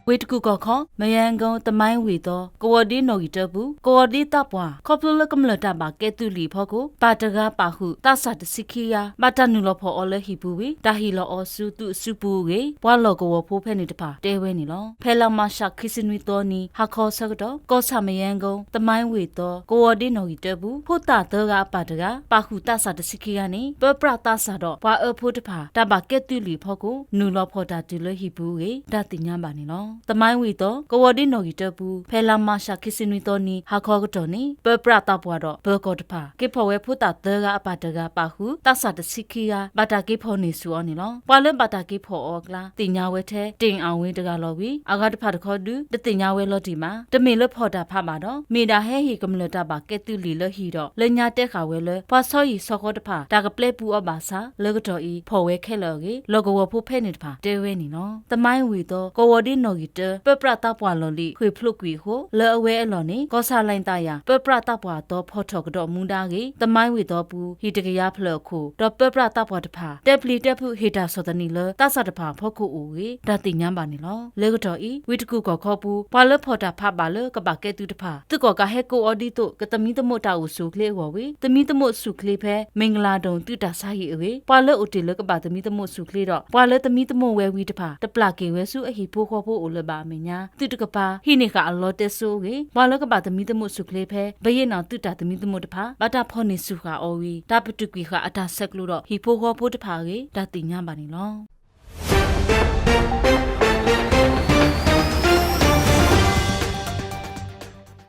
ဝ့ၢ်တကူၣ်ကီၢ်ခီ မယဲၣ်ကီၢ် သမိုင်းဝေသီ ကဝီၤဒ့နီၣ်ဂံၢ်တၢပူၤ ကဝီၤဒ့သးပှၢ် ခီဖျိလၢကမျၢၢ်တၢ်ဘၣ်ကဲသုးလံာ်အဖီခိၣ် ပၢ်တဂၤပာ်ဃုာ် သးစၢ်တဆံခံဂၤ ဘၣ်တၢ်နုာ်လီၤဖီၣ်အီၤလၢဟံၣ်ပူၤဝံၤ တၢ်ဟ့ၣ်လီၤအီၤဆူသုးအစုပူၤအဂ့ၢ် ပှၤလီၢ်ကဝီၤဖိဖဲန့ၣ်တဖၣ်တဲဝဲန့ၣ်လီၤ. ဖဲလါမးရှးခံဆံနွံသီနံၤ ဟါခီဆၢကတီၢ် ကီၢ်ဆၣ်မယဲၣ်ကီၢ် သမိုင်းဝေသီ ကဝီၤဒ့နီၣ်ဂံၢ်တၢပူၤ ဖိသၣ်သၢဂၤအပၢ်တဂၤ ပာ်ဃုာ်သးစၢ်တဆံခံဂၤန့ၣ် ပၢပြးသးစၢ်ဒီးပှၤအၢဖိတဖၣ် တၢ်ဘၣ်ကဲသုးလံာ်အဖီခိၣ် နုာ်လီၤဖီၣ်တၢ်တုၤလၢဟံၣ်ပူၤအဂ့ၢ် တၢ်သ့ၣ်ညါဘၣ်န့ၣ်လီၤ. သမိုင်းဝေသီ ကဝီၤဒ့နီၣ်ဂံၢ်တၢပူၤ ဖဲလါမးရှးခံဆံနွံသီနံၤ ဟါခီကတီၢ်န့ၣ် ပၢပြးသးပှၢ်ဒီးပၢၤကီၢ်တဖၣ် က့ၤဖီၣ်ဝဲဖိသၣ်သၢဂၤအပၢ်တဂၤ ပာ်ဃုာ်သးစၢ်တဆံခံဂၤ ဘၣ်တၢ်က့ၤဖီၣ်န့ၢ်ဆူၣ်အီၤန့ၣ်လီၤ. ပှၤလၢဘၣ်တၢ်က့ၤဖီၣ်အီၤအကျါ သ့ၣ်ညါဝဲထဲ တ့ၢ်အဝ့တဂၤလီၤဝံၤ အဂၤတဖၣ်တခီဒု တသ့ၣ်ညါဝဲလီၤတံၢ်ဘၣ်. တမ့ၢ်လၢဖီၣ်တၢ်ဖးဘၣ်ဒီး မ့ၢ်ဒၣ်ဟဲဟ့ၣ်ကမျၢၢ်တၢ်ဘၣ်ကဲသုးလံာ်လၢဟံၣ်ဒီး လၢညါတဲဃာ်ဝဲလၢ ပှၤဆီဟံၣ်ဆီဃီတဖၣ် တၢ်ကပျဲပူအီၤဘၣ်ဆၣ် လၢကတီၢ်အံၤ ဖီၣ်ဝဲခဲလၢာ်အဂ့ၢ် လီၢ်ကဝီၤဖိဖဲန့ၣ်တဖၣ် တဲဝဲန့ၣ်လီၤ. သမိုင်းဝေသီ ကဝီၤဒ့နီၣ်ဂံၢ်တၢ ပၢပြးသးပှၢ်လီၢ်လံၤ ဃ့ၢ်ဖျိးကွံာ်အဃိ လၢအဝဲအလီၢ်န့ၣ် ကီၢ်ဆၣ်လဲၣ်သးယၤ ပၢပြးသးပှၢ်အသီဖီၣ်ထီၣ်ကဒီးမူဒါအဂ့ၢ် သမိုင်းဝေသီပူၤ ဟံၣ်တကယၤဖျၢၣ်အခိၣ် ဒီးပၢပြးသးပှၢ်တဖၣ် တဲပျံၤတဲဖုးဟ့ၣ်တၢ်ဆီၣ်သနံးလၢ သးစၢ်တဖၣ်အဖီခိၣ်အိၣ်အဂ့ၢ် တၢ်သ့ၣ်ညါဘၣ်န့ၣ်လီၤ. လၢကတီၢ်အံၤ ဝ့ၢ်တကူၣ်ကီၢ်ခီပူၤ ပှၤလၢဖီၣ်တၢ်ဖးဘၣ်လၢကဘၣ်ကဲသုးတဖၣ် သုးကီၣ်ကးဟဲကိးအီၤဒ်သိး ကသမံသမိးတၢ်အိၣ်ဆူၣ်အိၣ်ချ့အဂီၢ်ဝံၤ သမံသမိးဆူၣ်ချ့ဖဲ မ့ၢ်ကလၤဒိၣ်သုးတၢ်ဆါဟံၣ်အဂ့ၢ် ပှၤလၢအိၣ်တ့ၢ်လၢကဘၣ်သမံသမိးဆူၣ်ချ့ဒီး ပှၤလၢသမံသမိးဝဲဝံၤတဖၣ် တပျၢ်က့ၤဝဲဆူအဟံၣ်ဖိဃီဖိအိၣ်လၢၤဘၣ်အမဲာ်ညါ သုးတကပၤ ဟံးန့ၢ်ဃာ်အလီတဲစိအဂ့ၢ် ပှၤလၢကဘၣ်သမံသမိးဆူၣ်ချ့ဖဲ ဘယ့ၣ်နီၣ်သုးတၢ်သမံသမိးတဖၣ် ဘၣ်တၢ်ဖီၣ်န့ၢ်ဆူၣ်ဃာ်အီၤဝံၤ တၢ်ပတုာ်ကွံာ်ဃာ်အတၢ်ဆဲးကျိးဒီး ဟံၣ်ဖိဃီဖိတဖၣ်အဂ့ၢ် တၢ်သ့ၣ်ညါဘၣ်န့ၣ်လီၤ.